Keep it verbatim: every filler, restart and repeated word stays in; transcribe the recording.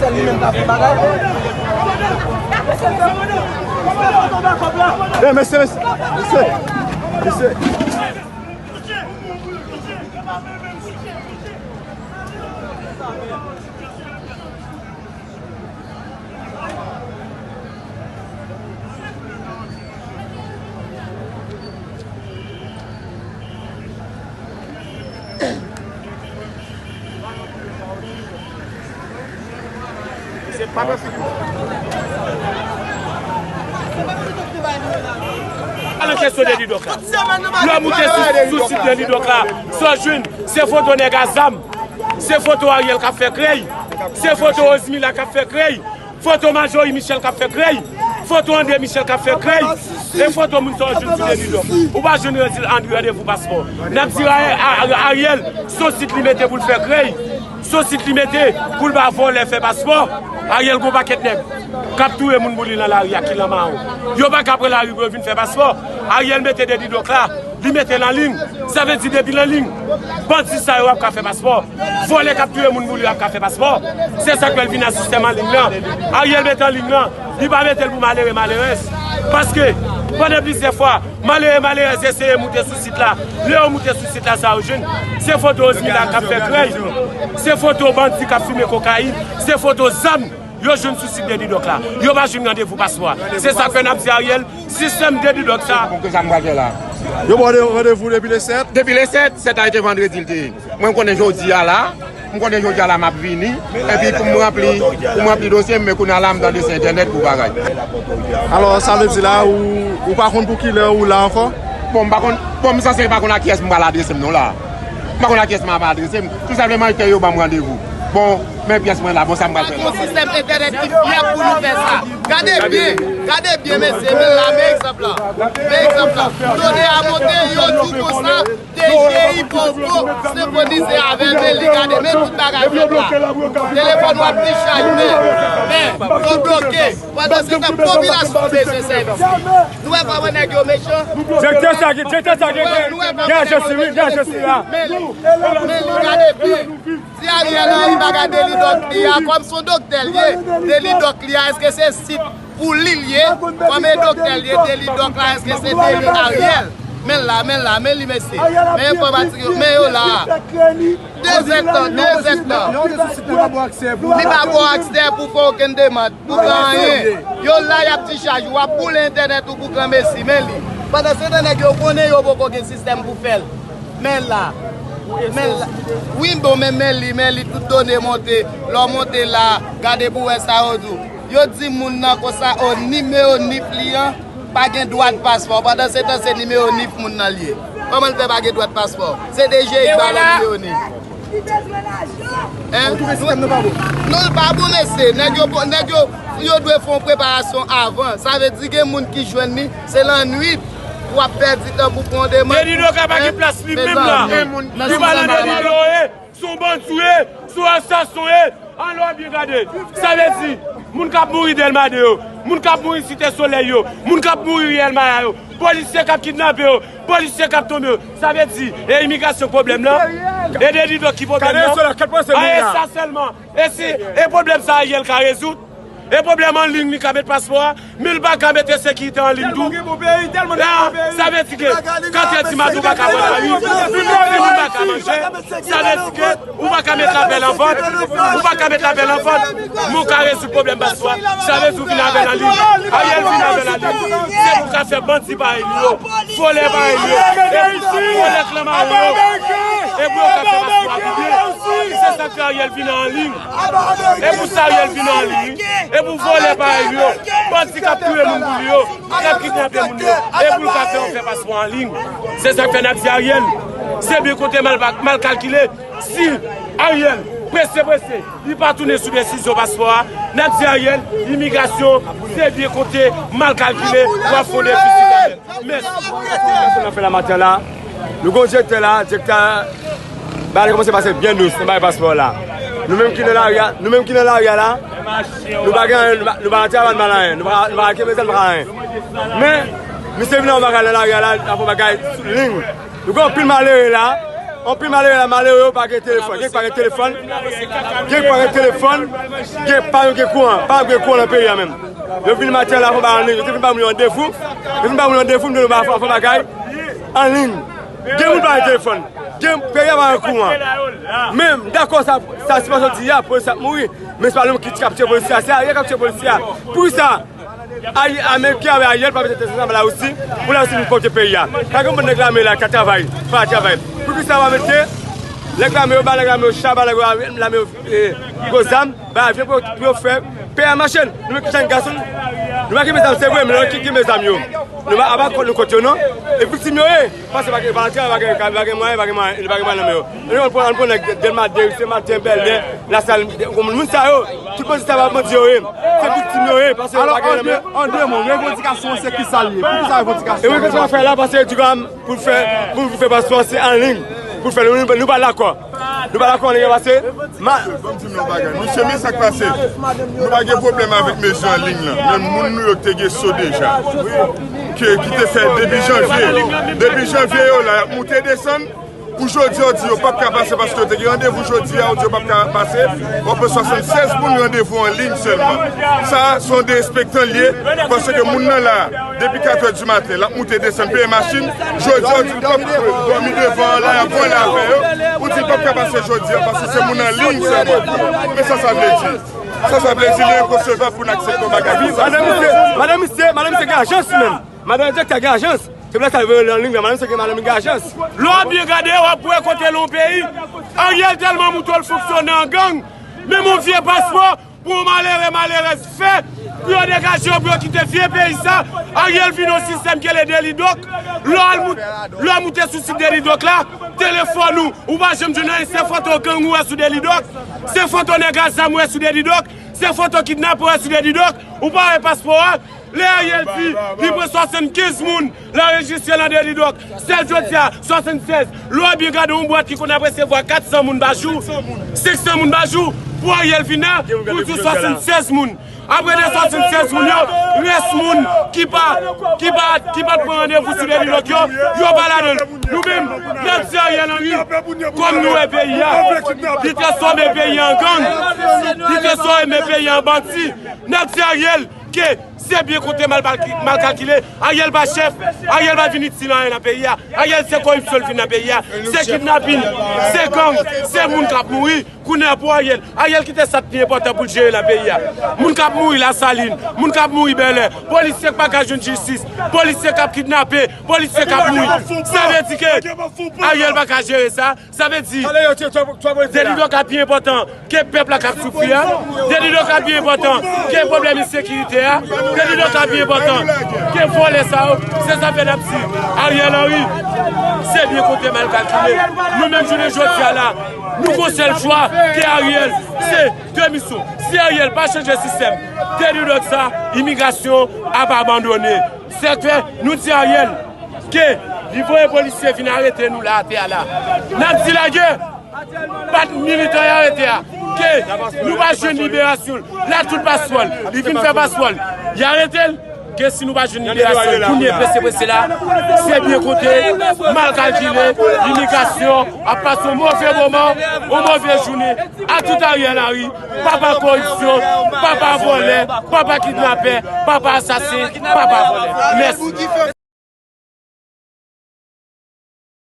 Sèl li menm ka fè bagay. Eh, mesye, mesye, mesye, mesye. Pale kesyon Deli Doc la. Lè w moute sou, sou sit Deli Doc la, sa w jwenn, se foto nèg a zam. Se foto Ariel k ap fè krèy. Se foto Rosemila k ap fè krèy. Foto Marjorie Michel k ap fè krèy. Foto André Michel k ap fè krèy. E foto moun sa w jwenn sou Deli Doc. Ou pa jwenn randevou paspò. N ap di Ariel, Ariel, se yon sit li mete pou l fè krèy. Se yon sit li mete pou l ba vòlè fè paspò. Ariel gon pakèt nèg k ap touye moun pou li nan lari a ki lan mawon. Yo pa ka pran lari pou yo vin fè paspò. Ariel mete Deli Doc la. Li mete l an liy. Sa vle di depi l an liy, bandi sa yo ap ka fè paspò. Vòlè k ap touye moun pou li ap ka fè paspò. Se sa k fè l vin nan sistèm an liy lan. Ariel mete an liy lan. Li pa mete l pou malere, malerèz. Paske, pandan plizyè fwa, malere, malerèz eseye moute sou sit la. Lè yo moute sou sit la, sa yo jwenn, se foto Rosemila k ap fè krèy. Se foto bandi k ap fimen kokayin. Se foto zam. Yo jwenn sou sit Deli Doc la. Yo pa jwenn randevou paspò a. Se sa k fè n ap di Ariel, sistèm Deli Doc sa. Bon, kisa m pral fè la? Yo ba w randevou depi le sèt? Depi le sèt, sèt la te vandredi l te ye. Mwen, m konnen jodi a la, m konnen jodi a la m ap vini. Epi pou m ranpli, pou m ranpli dosye m, men kounye a la m tande se entènèt pou bagay. Alò, sa vle di la, ou, ou pa konn pou kilè ou la ankò? Bon, m pa konn, bon, m sanse pa konn a kiyès m pral adrese m non la. M pa konn a kiyès m ap adrese m. Tou senpleman, yo ban m randevou. Bon, men pyès mwen la, bon, sa m pral fè la. Gon sistèm entènèt ki fyab pou nou fè sa. Gade byen, gade byen, mesye, men la, men egzanp la. Men egzanp la. Done a monte, yo di w konsa, D G I poko senkwonize avè l, men li gade, men tout bagay fèt la. Telefòn w ap dichaj, men, men, yo bloke. Pandan se tan, popilasyon bezwen sèvis. Nou wè kòman nèg yo mechan? Direktè sa gen, direktè sa gen, gen, gen ajansi, wi, gen ajansi la. Men li, men li, gade byen. Si Ariel Henry pa ka Deli Doc li a, kòm se yon doktè l ye, Deli Doc li a, èske se sit pou li l ye? Kòm e doktè l ye, Deli Doc la, èske se Deli Ariel? Men l la, men l la, men li, mesye. Men enfòmatik yo, men yo la. Dezèdtan, dezèdtan. Li pa ba w aksè pou fè okenn demann, pou fè anyen. Yo la, y ap dichaj ou, w ap boule entènèt ou pou granmesi, men li. Pandan se tan, nèg yo konnen yo poko gen sistèm pou fè l. Men la. Men la. Wi, bon, men, men li, men li, tout done monte. Lè w monte la, gade pou w wè sa yo di w. Yo di moun nan konsa, o, nimewo nif li an pa gen dwa de paspò. Pandan se tan, se nimewo nif moun nan l ye. Kòman l fè pa gen dwa de paspò? Se D G I ki ba l nimewo nif. Hein? Non, l pa bon, mesye. Nèg yo, nèg yo, yo dwe fè yon preparasyon avan. Sa vle di gen moun ki jwenn li, se lannwit w ap pèdi tan pou pran yon demann. Deli Doc pa gen plas li menm la. Li pa nan Deli Doc, eh. Se yon bandi w ye, se yon asasen w ye. Ann lè w byen gade. Sa vle di, moun k ap mouri Dèlma de yo, moun k ap mouri Site Solèy yo, moun k ap mouri Riyèl Maya yo, polisye k ap kidnape yo, polisye k ap tonbe yo. Sa vle di, e imigrasyon k pwoblèm nan? E Deli Doc ki pwoblèm nan? A, e sa sèlman. E si, e pwoblèm sa Ariel ka rezoud? E pwoblèm an liy li ka met paspò a? Men l pa ka mete sekirite an liy tou. Sa vle di ke, kantre dimaten ou pa ka pran lari, ou pa ka manje. Sa vle di ke ou pa ka met lapèl an vant. Ou pa ka met lapèl an vant. Men w ka rezoud pwoblèm paspò a. Sa vle di ou vin avè l an liy. Ariel vin avè l an liy. Se pou w ka fè bandi parèy li yo, vòlè parèy li yo, e pou vòlè klanmare yo, e pou yo ka fè paspò a pi byen. Se sa k fè Ariel vin an liy. E pou sa Ariel vin an liy, wi. E pou vòlè parèy li yo, bandi k ap touye moun pou li yo, k ap kidnape moun yo, e pou l ka fè yo fè paspò an liy. Se sa k fè n ap di Ariel, se byen konte mal, mal kalkile. Si Ariel prese, prese, li pa tounen sou desizyon paspò a, n ap di Ariel, imigrasyon, se byen konte mal kalkile, w ap fè yon defisi kanmenm. Mèsi. Sa n ap fè la maten la, nou gen yon direktè la, direktè a, bagay la kòmanse pase byen dous nan bagay paspò la. Nou menm ki nan lari a, nou menm ki nan lari a la, nou pa gen anyen, nou pa, nou pa antre avè n mal anyen, nou pa, nou pa kenbe zam, nou pa anyen. Men, misye vin nan bagay nan lari a la, l ap fè bagay sou liy. Nou gen anpil malere la, Anpil malere la, malere yo pa gen telefòn. Gen ki pa gen telefòn. Gen ki pa gen telefòn. Gen pa yo gen kouran. Pa gen kouran nan peyi a menm. Yo vin maten la, fò ba anliy. Yo te vin ba moun yo randevou. Yo vin ba moun yo randevou, m di nou ba fò, fò bagay anliy. Gen moun pa gen telefòn. Gen peyi a pa gen kouran. Men, m dakò sa, sa sipansyon di a, polis ap mouri. Men se pa nou ki t-, k ap tiye polisye a, se Ariel k ap tiye polisye a. Poukisa Ay-, Ameriken avè Ariel pa mete tèt ansanm avè Larisi pou Larisi vin pwotèje peyi a? Paske bon nèg lame la ka travay, pa travay. Poukisa pa mete nèg lame yo, ba nèg lame yo cha, ba nèg lame yo, eh, gwo zam, ba avyon pou, pou yo fè peyi a mache? Nou menm ki jèn gason, nou pa kenbe zam, se vre, men lòt ki kenbe zam yo. Nou pa, apa kont nou kont yo non. E viktim yo ye. Paske pa gen, pa gen, pa gen, pa gen mwayen, pa gen mwayen, pa gen mwayen nan men yo. Ann pran, ann pran nèg Dèlma de, Sen Maten, Bèlè, Lasal, moun sa yo, tout bandi sa yo bandi yo ye. Se viktim yo ye, paske yo pa gen nan men yo. Alò, an de mo, revandikasyon an se kisa l ye? Poukisa revandikasyon an? E revandikasyon an fè la, paske yo di kòm pou fè, pou fè paspò, se anliy pou fè. Nou, nou, nou pa dakò. Nou pa dakò anliy an, paske ma- Ban m di nou yon bagay. Mesye, men sa k pase. Nou pa gen pwoblèm avèk mezi anliy lan. Men moun nou yo te gen so deja. Ke, ki te fè depi janvye. Depi janvye yo la, y ap moute desann. Pou jodi a, yo di yo p ap ka pase paske yo te gen randevou jodi a, yo di yo p ap ka pase. Yo pran swasannsèz moun randevou anliy sèlman. Sa, se yon derespektan l ye, paske moun nan la, depi kat è di maten, l ap moute desann peye machin. Jodi a, yo di l p ap dòmi devan an la, y ap vole avè yo. Ou di l p ap ka pase jodi a, paske se moun anliy sèlman. Men sa sa vle di? Sa sa vle di, li enkonsevab pou n aksepte yon bagay konsa. Madan misye, madan misye, madan misye gen ajans li menm. Madan direktè gen ajans. Se pou sa l voye l anliy la, madanm se gen madanm li gen ajans. Lè w ap byen gade, w ap wè kote l yon peyi. Ariel tèlman moutre l fonksyone an gang, menm yon vye paspò, pou yon malere, malerèz fè, pou yo degaje yo, pou yo kite vye peyi sa. Ariel vin yon sistèm ki rele Delidòk. Lè w al mout-, lè w moute sou sit Delidòk la, telefòn ou, ou pa janm jwenn anyen, se foto gang ou wè sou Delidòk, se foto nèg a zam ou wè sou Delidòk, se foto kidnapè ou wè sou Delidòk, ou pa wè paspò a, Lè Ariel di li pran swasannkenz moun, l anrejistre nan Delidòk. Sèl jodi a, swasannsèz. Lè w byen gade yon bwat ki konn ap resevwa kat san moun pa jou, senk san moun pa jou, pou Ariel vin la, pou di swasannsèz moun. Apre de swasannsèz moun yo, rès moun ki pa, ki pa, ki pa t pran randevou sou Delidòk yo, yo pa ladan l. Nou menm, n ap di Ariel Henry, kòm nou wè peyi a, li transfòme peyi a an gang, li transfòme peyi a an bandi. N ap di Ariel, ke se byen konte mal, mal kalkile. Ariel pa chèf, Ariel pa vin itil anyen nan peyi a. Ariel se koripsyon l vin nan peyi a. Se kidnapin, se gang, se moun k ap mouri. Kounye a pou Ariel, Ariel kite sa k pi enpòtan pou l jere nan peyi a. Moun k ap mouri Lasalin, moun k ap mouri Bèlè, polisye k pa ka jwenn jistis, polisye k ap kidnape, polisye k ap mouri. Sa vle di ke Ariel pa ka jere sa. Sa vle di, Delidòk a pi enpòtan ke pèp la k ap soufri a. Delidòk a pi enpòtan ke pwoblèm ensekirite a. Delidòk a pi enpòtan ke vòlè sa yo. Se sa fè n ap di Ariel Henry, se byen konte mal kalkile. Nou menm jounen jodi a la, nou gon sèl chwa ke Ariel, se demisyon. Si Ariel pa chanje sistèm, Delidòk sa, imigrasyon ap abandone. Se fè nou di Ariel, ke li voye polisye vin arete nou la atè a la. N ap di lage, pa t militan y arete a, ke nou pa jwenn liberasyon l. La tout paspò l, li vin fè paspò l, y arete l. Ke si nou pa jwenn liberasyon l kounye prese prese la, se byen konte, mal kalkile, imigrasyon ap pase yon move moman, yon move jounen. A tout Ariel Henry, papa koripsyon, papa vòlè, papa kidnapè, papa asasen, papa vòlè. Mèsi.